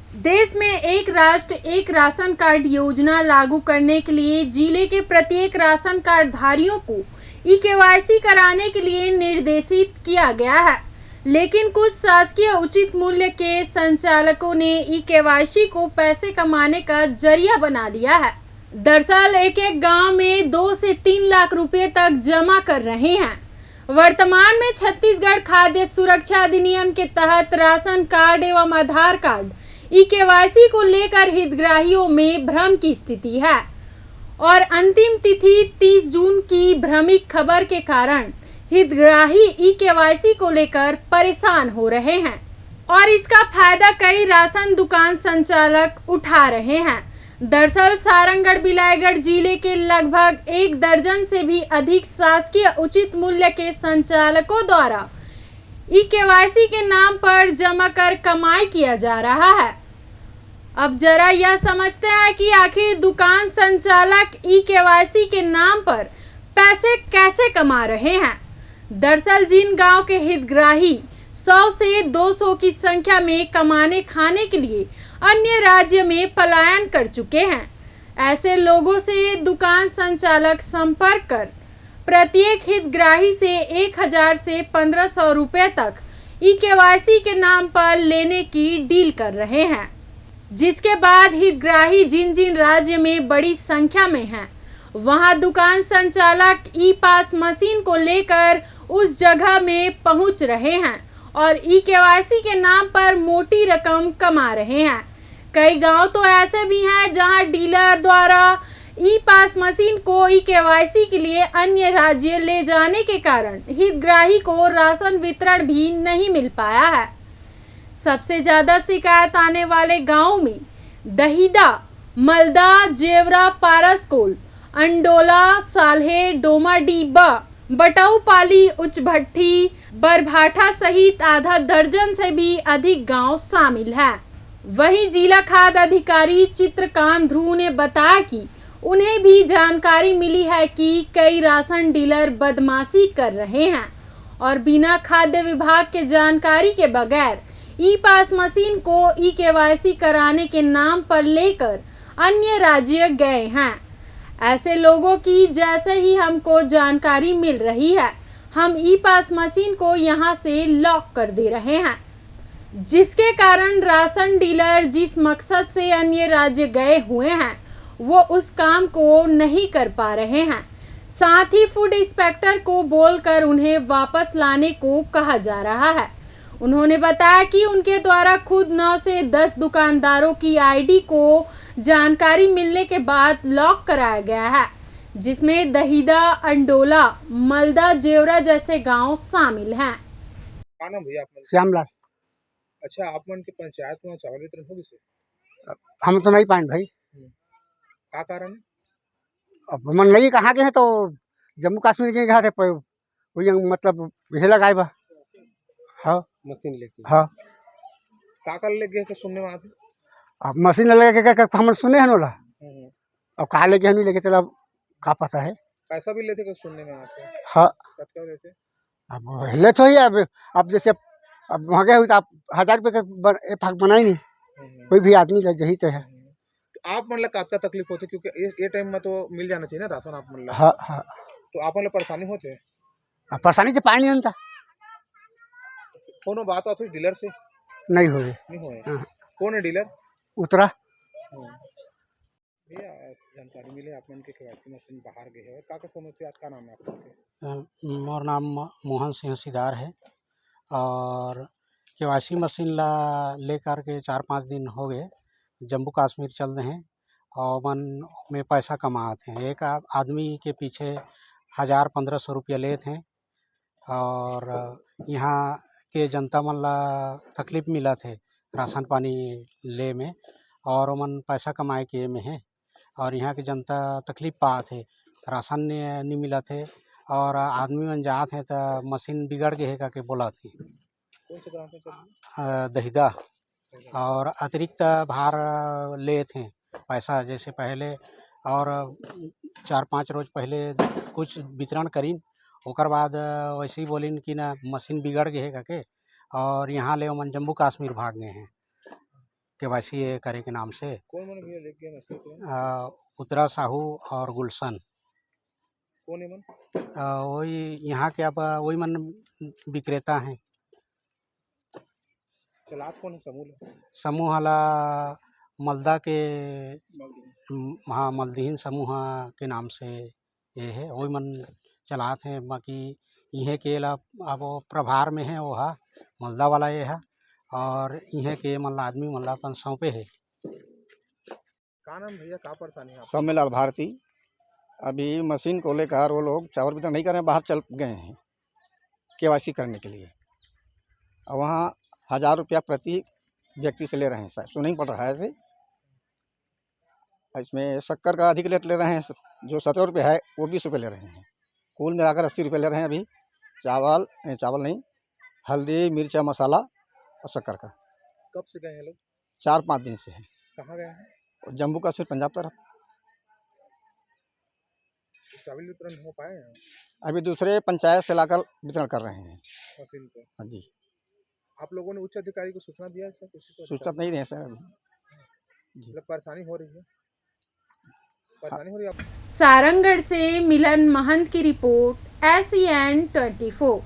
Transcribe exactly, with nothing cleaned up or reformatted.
देश में एक राष्ट्र एक राशन कार्ड योजना लागू करने के लिए जिले के प्रत्येक राशन कार्ड धारियों को ई केवाईसी कराने के लिए निर्देशित किया गया है, लेकिन कुछ शासकीय उचित मूल्य के संचालकों ने ई केवाईसी को पैसे कमाने का जरिया बना लिया है। दरअसल एक एक गांव में दो से तीन लाख रुपए तक जमा कर रहे हैं। वर्तमान में छत्तीसगढ़ खाद्य सुरक्षा अधिनियम के तहत राशन कार्ड एवं आधार कार्ड ई केवाईसी को लेकर हितग्राहियों में भ्रम की स्थिति है और अंतिम तिथि तीस जून की भ्रमिक खबर के कारण हितग्राही ई केवाईसी को लेकर परेशान हो रहे हैं और इसका फायदा कई राशन दुकान संचालक उठा रहे हैं। दरअसल सारंगढ़ बिलाईगढ़ जिले के लगभग एक दर्जन से भी अधिक शासकीय उचित मूल्य के संचालकों द्वारा ई केवाईसी के नाम पर जमा कर कमाई किया जा रहा है। अब जरा यह समझते हैं कि आखिर दुकान संचालक ई केवाईसी के नाम पर पैसे कैसे कमा रहे हैं। दरअसल जिन गांव के हितग्राही सौ से दो सौ की संख्या में कमाने खाने के लिए अन्य राज्य में पलायन कर चुके हैं, ऐसे लोगों से दुकान संचालक संपर्क कर प्रत्येक हितग्राही से एक हजार से पन्द्रह सौ रुपए तक ई केवाईसी के नाम पर लेने की डील कर रहे हैं, जिसके बाद हितग्राही जिन जिन राज्य में बड़ी संख्या में हैं, वहां दुकान संचालक ई पास मशीन को लेकर उस जगह में पहुंच रहे हैं और ई केवाईसी के नाम पर मोटी रकम कमा रहे हैं। कई गांव तो ऐसे भी हैं जहां डीलर द्वारा ई पास मशीन को ई केवाईसी के लिए अन्य राज्य ले जाने के कारण हितग्राही को राशन वितरण भी नहीं मिल पाया है। सबसे ज्यादा शिकायत आने वाले गांवों में दहिदा, मलदा, जेवरा, पारसकोल, अंडोला, साल्हे, डोमाडीबा, बटौपाली, उचभट्ठी, बरभाठा सहित आधा दर्जन से भी अधिक गांव शामिल हैं। वहीं जिला खाद्य अधिकारी चित्रकांत ध्रुव ने बताया कि उन्हें भी जानकारी मिली है कि कई राशन डीलर बदमाशी कर रहे हैं और बिना खाद्य विभाग के जानकारी के बगैर ई पास मशीन को ई केवाईसी कराने के नाम पर लेकर अन्य राज्य गए हैं। ऐसे लोगों की जैसे ही हमको जानकारी मिल रही है, हम ई पास मशीन को यहाँ से लॉक कर दे रहे हैं, जिसके कारण राशन डीलर जिस मकसद से अन्य राज्य गए हुए हैं, वो उस काम को नहीं कर पा रहे हैं। साथ ही फूड इंस्पेक्टर को बोलकर उन्हें वापस लाने को कहा जा रहा है। उन्होंने बताया कि उनके द्वारा खुद नौ से दस दुकानदारों की आईडी को जानकारी मिलने के बाद लॉक कराया गया है, जिसमें दहिदा, अंडोला, मलदा, जेवरा जैसे गांव शामिल हैं। का नाम भैया आप मन? श्यामलाल। अच्छा, आप मन के पंचायत में चावल वितरण हो गिस हे? हम तो नहीं पाएन भाई। हम्म। का कारण है? अब मन नहीं कहाँ गए हैं तो जम्मू कश्मीर गए, कहाँ थे प-, वही मतलब यही लगाए बा। हाँ। मशीन लेके। हाँ। का कर ले गए थे सुनने में आते? अब मशीन लेके के, के, के हम सुने हैं नोला। हम्म। अब कहाँ लेके हम नहीं लेके चला, अब का पता है। पैसा भी लेते क्या सुनने में आते? हाँ। कतका लेते? अब ले तो ही अब, अब जैसे अब वहाँ गए हुई तो आप हजार रुपये के बर-, ए फाक बनाई नहीं। हम्म। कोई भी आदमी ले यही तो है। हम्म। तो आप मन ला कतका तकलीफ होथे? क्योंकि ये, ये टाइम में तो मिल जाना चाहिए ना राशन आप मन ला। हाँ, हाँ। तो आप मन ला परेशानी होथे? अब परेशानी तो पानी नहीं था। कोनो बात बात हुई डीलर से? नहीं हुई। नहीं हुई। हाँ। कौन है डीलर? उत्तरा। हम्म। भैया, जानकारी मिले आप मन के केवाईसी मशीन बाहर गए है, का का समस्या, का नाम है आप मन के? अ, मोर नाम म-, मोहन सिंह सिदार है और केवाईसी मशीन ला लेकर के चार पाँच दिन हो गए, जम्मू कश्मीर चल दे हैं और मन में पैसा कमात हैं। एक आ-, आदमी के पीछे हजार पन्द्रह सौ रुपया लेत हैं और यहाँ के जनता मन ला तकलीफ मिलत हे राशन पानी ले में और ओमन पैसा कमाए के में हे और यहाँ के जनता तकलीफ पात हे, राशन नि, नि मिलत हे और आदमी मन जात हे त मशीन बिगड़ गे हे करके बोलत हे। कौन से ग्राम पंचायत में? अ, दहिदा। और अतिरिक्त भार लेत हैं पैसा, जैसे पहले और चार पाँच रोज पहले कुछ वितरण करीन, ओकर बाद वैसे ही बोलिन कि ना मशीन बिगड़ गए है करके, और यहाँ ले ओमन जम्मू कश्मीर भाग गए हैं। केवाईसी ये करे के नाम से। कौन मन भैया लेके गए मछली तुरंत? अ, उत्तरा साहू और गुलशन। कौन है मन? अ, वही यहाँ के अब वही मन विक्रेता हैं। चलात कौन है समूह ला? समूह ला मलदा के, म-, हाँ, मलदहीन समूह के नाम से ये है, वही मन चलात हैं। बाकी इहें के ला अब वो प्रभार में है, वो हा मलदा वाला ये है, और इहें के मन ला आदमी मन ला अपन सौंपे है। का नाम भैया, का परेशानी है आपको? सौम्यलाल भारती। अभी मशीन को लेकर वो लोग चावल वितरण नहीं कर रहे हैं, बाहर चल गए हैं केवाईसी करने के लिए। और वहाँ हज़ार रुपया प्रति व्यक्ति से ले रहे हैं, शायद सुनाई पड़ रहा है ऐसे। इसमें शक्कर का अधिक रेट ले रहे हैं, जो सत्रह रुपये है वो बीस रुपये ले रहे हैं। कुल मिलाकर अस्सी रुपये ले रहे हैं अभी। चावल, ए, चावल नहीं, हल्दी, मिर्चा, मसाला और शक्कर का। कब से गए हैं लोग? चार पाँच दिन से है। कहाँ गए हैं? और जम्मू कश्मीर, पंजाब तरफ। चावल वितरण हो पाए हैं? अभी दूसरे पंचायत से लाकर वितरण कर रहे हैं। मशीन पे। हाँ जी। आप लोगों ने उच्च अधिकारी को सूचना दिया इसका, किसी को? सूचना नहीं दें सर अभी। मतलब परेशानी हो रही है? परेशानी हो रही है आप? सारंगढ़ से मिलन महंत की report, S E N twenty फोर।